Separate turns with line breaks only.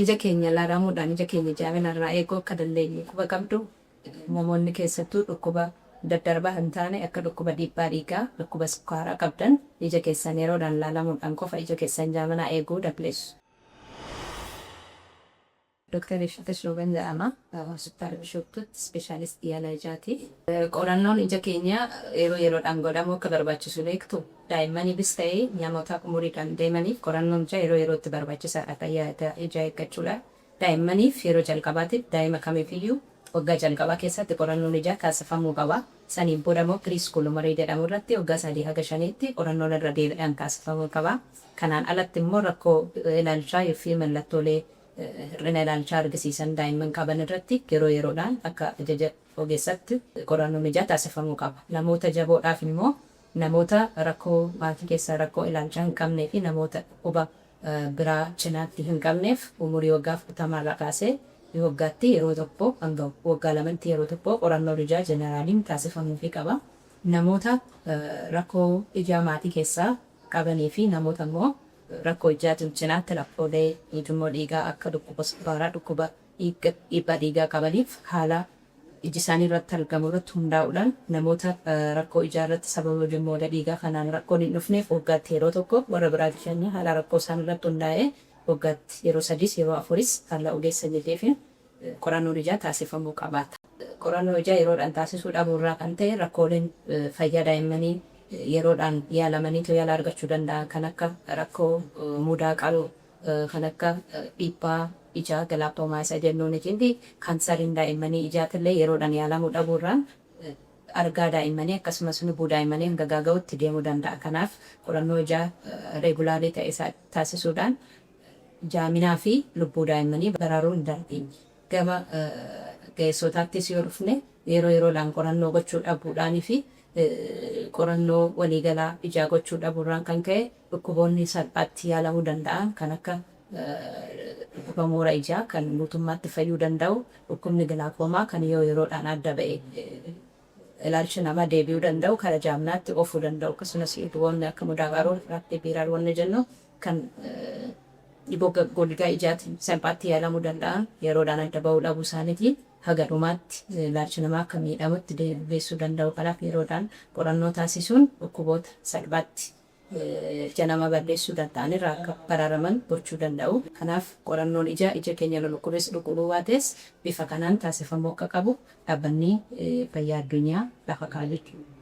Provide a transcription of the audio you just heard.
Ija keenya laalamuudhaan ija keenya jaamina irraa eeguu akka dandeenyu quba qabduu? Namoonni keessattuu dhukkuba daddarbaa hin taane akka dhukkuba dhiibbaa dhiigaa, dhukkuba sukkaaraa qabdan ija keessan yeroodhaan laalamuudhaan qofa ija keessan jaaminaa eeguu dandeessu. Dr. Ishatash Rooben jedhama. Hospitaala Bishooftuutti ispeeshaalistii yaala ijaati. Qorannoon ija keenyaa yeroo yeroodhaan godhamuu akka barbaachisu beektuu? Daa'immaniifis ta'ee namoota umuriidhaan deemaniif qorannoon ijaa yeroo yerootti barbaachisaadha fayyaa ijaa eeggachuudhaaf. Daa'immaniif yeroo jalqabaatiif daa'ima kamiifiyyuu waggaa jalqabaa keessatti qorannoon ijaa taasifamuu qaba. Saniin booda immoo preschool umurii jedhamu irratti waggaa 3 haga 5tti qorannoon irra deebiidhaan taasifamuu qaba. Kanaan alatti immoo rakkoo ilaalchaa fi mallattoolee hir'ina ilaalchaa argisiisan daa'imman qaban irratti yeroo yeroodhaan akka ajaja ogeessatti qorannoon ijaa taasifamuu qaba. Namoota jaboodhaaf immoo namoota rakkoo maatii keessaa rakkoo ilaalchaa hin qabnee fi namoota dhukkuba biraa cinaatti hin qabneef umurii waggaa 40 irraa kaasee waggaatti yeroo tokko hanga waggaa lamatti yeroo tokko qorannoon ijaa jeneraaliin taasifamuufii qaba. Namoota rakkoo ijaa maatii keessaa qabanii fi namoota immoo rakkoo ijaatiin cinaatti rakkoolee ujummoo dhiigaa akka dhukkuba sukkaaraa, dhukkuba dhiibbaa dhiigaa qabaniif haala iji isaanii irratti argamu irratti hundaa'uudhaan namoota rakkoo ijaa irratti sababa ujummoolee dhiigaa kanaan rakkoon hin dhufneef waggaatti yeroo tokko, warra biraatiif immoo haala rakkoo isaan irratti hundaa'ee waggaatti yeroo sadiis yeroo afuris haala ogeessa ajajeefiin qorannoon ijaa taasifamuu qabaata. Qorannoo ijaa yeroodhaan taasisuu dhabuu irraa kan ta'e rakkooleen fayyaa daa'immanii yeroodhaan yaalamaniitoo yaala argachuu danda'an kan akka rakkoo mudaa qaroo, kan akka dhiibbaa ijaa glaucoma isa jennuunitii fi kaansariin daa'immanii ijaatillee yeroodhaan yaalamuu dhabuu irraan argaa daa'immanii akkasumas lubbuu daa'immanii hanga gaaga'utti deemuu danda'a. Kanaaf qorannoo ijaa regular ta'e taasisuudhaan jaaminaa fi lubbuu daa'immanii baraaruu hin dandeenya. Gama ga'eessotaattis yoo dhufne yeroo yeroodhaan qorannoo gochuu dhabuudhaanii fi qorannoo waliigalaa ijaa gochuu dhabuurraan kan ka'e dhukkuboonni salphaatti yaalamuu danda'an kan akka dhukkuba moora ijaa kan guutummaatti fayyuu danda'u, dhukkubni glaucoma kan yoo yeroodhaan adda ba'e ilaalcha namaa deebi'uu danda'u, kara jaaminaatti oofuu danda'u, akkasumas dhukkuboonni akka mudaa qaroo, refractive error wanni jennu kan dhiboo golgaa ijaatiin salphaatti yaalamuu danda'an yeroodhaan adda ba'uu dhabuu isaaniitiin haga dhumaatti ilaalcha namaa akka miidhamutti geessuu danda'u. Kanaaf yeroodhaan qorannoo taasisuun dhukkuboota salphaatti ija namaa balleessuu danda'an irraa akka baraaraman gochuu danda'u. Kanaaf qorannoon ijaa ija keenya nu dhukkubes dhukkubuu baates bifa kanaan taasifamuu akka qabu Dhaabbanni Fayyaa Addunyaa lafa kaa'a jechuudha.